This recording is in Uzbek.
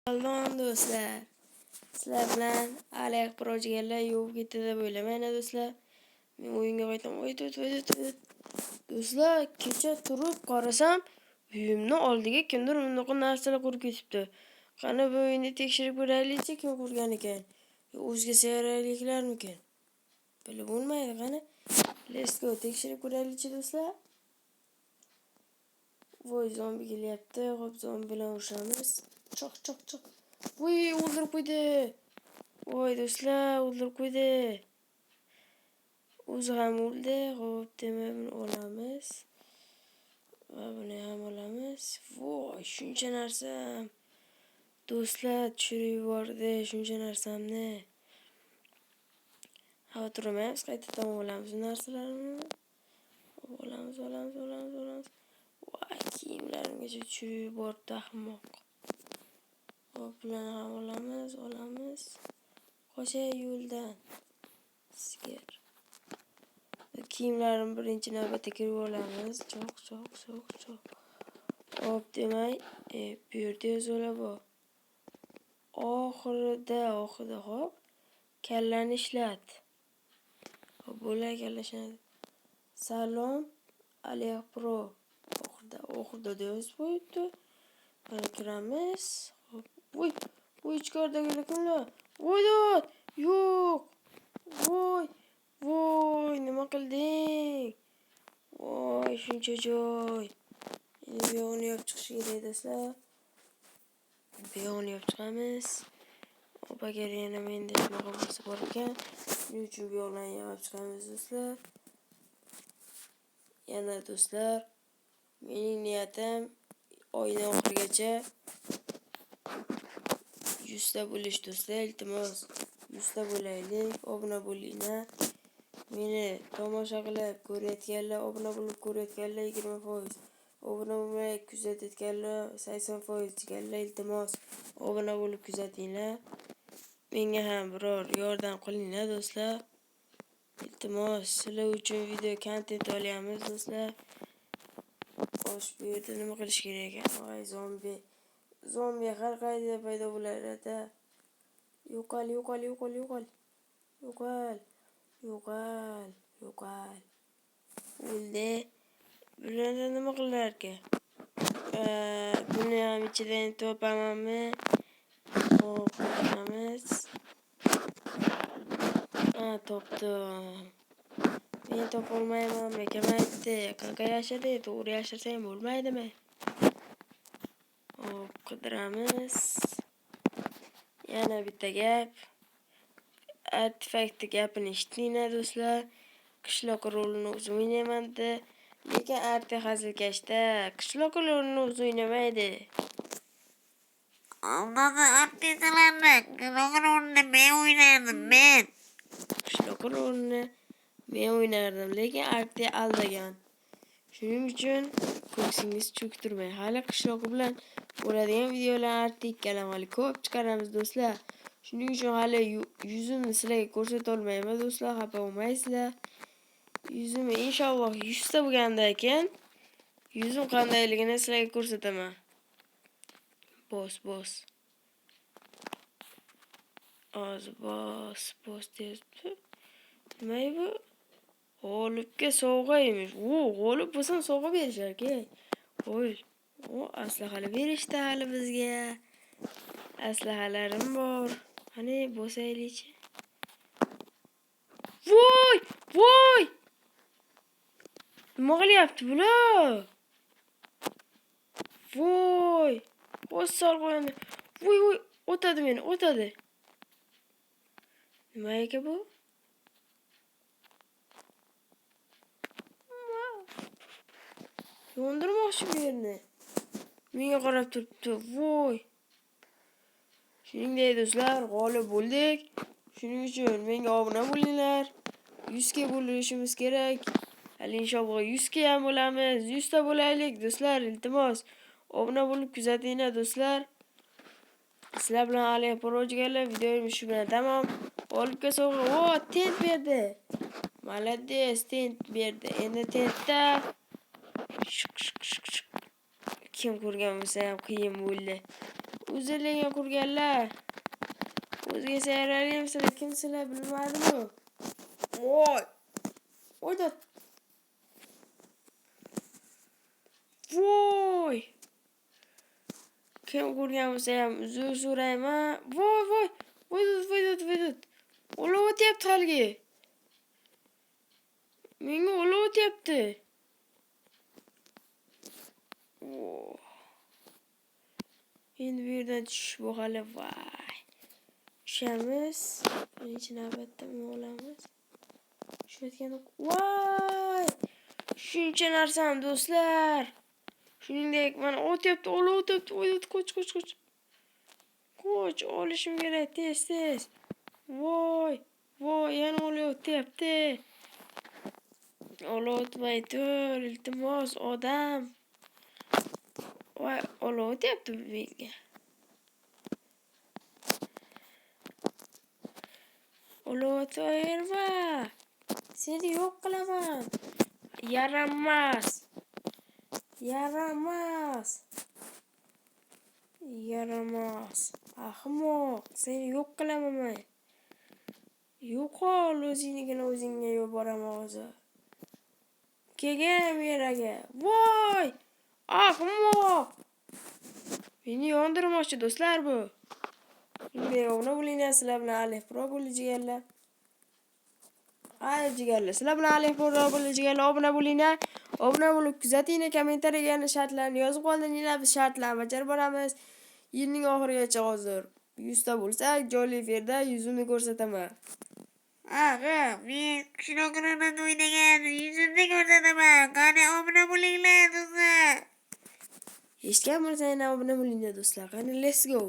Salom do'stlar. Sizlar bilan Alex Projigarlar yo'q ketdi deb o'ylamanglar do'stlar. Men o'yinga qaytaman. Voy, voy, voy, voy. Do'stlar, kecha turib qarasam, uyimni oldiga kimdir bunaqa narsalar qurib ketibdi. Qani bu uyni tekshirib ko'raylikchi, kim qurgan ekan? O'zga sayyoraliklarmikan? Bilib bo'lmaydi, qani. Let's go, tekshirib ko'raylikchi do'stlar. Voy, zombi kelyapti. Xo'p, zombi bilan urushamiz. Choq, choq, choq. Voy, o'ldirib qo'ydi. Voy do'stlar, o'ldirib qo'ydi. O'zi ham o'ldi. Xo'p, demak buni olamiz. Va buni ham olamiz. Voy, shuncha narsam. Do'stlar, tushirib yubordi shuncha narsamni. Xavotir olmaymiz, qaytadan olamiz bu narsalarni. Olamiz, olamiz, olamiz, olamiz. Voy, kiyimlarimgacha tushirib yubordi ahmoq. Xo'p, bularni ham olamiz, olamiz. Qochay yo'ldan. Sigir. Kiyimlarimni birinchi navbatda kirib olamiz. Cho'q, cho'q, cho'q, cho'q. Xo'p, demak, bu yerda yozuvlar bor. Oxirida, oxirida, xo'p. Kallani ishlat. Xo'p, bo'lar kalla ishlanadi. Salom Alex Pro. Oxirida, oxirida deb yozib qo'yibdi. Mana kiramiz. Xo'p, voy, voy, ichkaridagilar kimlar? Voy dod! Yo'q! Voy! Voy, nima qilding? Voy, shuncha joy. Endi bu yog'ini yopib chiqish kerak do'stlar. Bu yog'ini yopib chiqamiz. Hop, agar yana menda shunaqa bo'lsa bor ekan, shuning uchun bu yoqlarni yopib chiqamiz do'stlar. Yana do'stlar, mening niyatim oyni oxirigacha 100 ta bo'lish do'stlar, iltimos 100 ta bo'laylik, obuna bo'linglar. Meni tomosha qilib ko'rayotganlar, obuna bo'lib ko'rayotganlar 20%, obuna bo'lmay kuzatayotganlar 80% deganlar, iltimos obuna bo'lib kuzatinglar. Menga ham biror yordam qilinglar do'stlar. Iltimos, sizlar uchun video kontent olyapmiz do'stlar. Xo'sh, bu yerda nima qilish kerak ekan? Voy, zombi. Zombi har qayerda paydo bo'lardi. Yo'qol, yo'qol, yo'qol, yo'qol. Yo'qol. Yo'qol, yo'qol. O'ldi. Bularda nima qilar ekan? Buni ham ichidan topamanmi? Xo'p, qidiramiz. Ha, topdim. Men topolmaymanmi? Kim aytdi? Qayerga yashirding? To'g'ri yashirsang bo'lmaydimi? Xo'p, qidiramiz. Yana bitta gap. Artefaktni gapini eshitdinglar do'stlar. Qishloq rolini o'zim o'ynayman dedi. Lekin Arte hazilkashda qishloq rolini o'zi o'ynamaydi. Aldadi artistlarni, qishloq rolini men o'ynardim, men. Qishloq rolini men o'ynardim, lekin Arte aldagan. Shuning uchun ko'ksingiz cho'ktirmang. Hali qishloq bilan bo'ladigan videolar Arte ikkalam hali ko'p chiqaramiz do'stlar. Shuning uchun hali yuzimni sizlarga ko'rsata olmayman do'stlar, xafa bo'lmaysizlar. Yuzimni inshaalloh 100 ta bo'lgandan keyin yuzim qandayligini sizlarga ko'rsataman. Bos, bos. Hozir bos, bos deyapti. Nima bu? G'olibga sovg'a emish. O, g'olib bo'lsam sovg'a berishar ekan. Qo'y. O, aslahalar berishdi hali bizga. Aslahalarim bor. Qani bosaylikchi. Voy! Voy! Nima qilyapti bular? Voy! O'z sol qo'yandi. Voy, voy, o'tadi meni, o'tadi. Nima ekan bu? Yondirmoqchi bu yerni. Menga qarab turibdi. Voy! Shuningdek do'stlar, g'olib bo'ldik. Shuning uchun menga obuna bo'linglar. 100 ga bo'lishimiz kerak. Hali inshaalloh 100 ga ham bo'lamiz. 100 ta bo'laylik do'stlar, iltimos. Obuna bo'lib kuzatinglar do'stlar. Sizlar bilan Ali Projigarlar, videomiz shu bilan tamom. G'olibga sovg'a. O, tent berdi. Молодец, tent berdi. Endi tentda kim ko'rgan bo'lsa ham qiyin bo'ldi. O'zi lekin qurganlar. O'ziga sayraymisizlar, kimsizlar bilmadim-u. Voy! Voy dod. Voy! Kim ko'rgan bo'lsa ham uzr so'rayman. Voy, voy! Voy dod, voy dod, voy dod. Olov o'tyapti haligi. Menga olov o'tyapti. Voy. Endi bu yerdan tushish bu hali, voy. Tushamiz. Birinchi navbatda buni olamiz. Tushayotganda, voy! Shuncha narsam, do'stlar. Shuningdek, mana otyapti, olov o'tyapti. Voy, qoch, qoch, qoch. Qoch, olishim kerak tez, tez. Voy, voy, yana olov o'tyapti. Olov o'tmay tur, iltimos, odam. Voy, olov o'tyapti bu menga. Olov o'taverma. Seni yo'q qilaman. Yaramas. Yaramas. Yaramas. Ahmoq, seni yo'q qilaman men. Yo'qol, o'zingnikini o'zingga yuboraman hozir. Kelgin bu yerga. Voy! Ahmoq! Meni yondirmoqchi, do'stlar, bu. Obuna bo'linglar, sizlar bilan Alif Pro bo'ldi, jigarlar. Ay, jigarlar, sizlar bilan Alif Pro bo'ldi, jigarlar, obuna bo'linglar. Obuna bo'lib kuzatinglar, kommentariyaga yana shartlarni yozib qoldiringlar, biz shartlarni bajarib boramiz. Yilning oxirigacha hozir 100 ta bo'lsak, jonli efirda yuzimni ko'rsataman. Ag'a, men qishloqlarda o'ynagan yuzimni ko'rsataman. Qani, obuna bo'linglar, do'stlar. Eshitgan bo'lsanglar, obuna bo'linglar, do'stlar. Qani, let's go.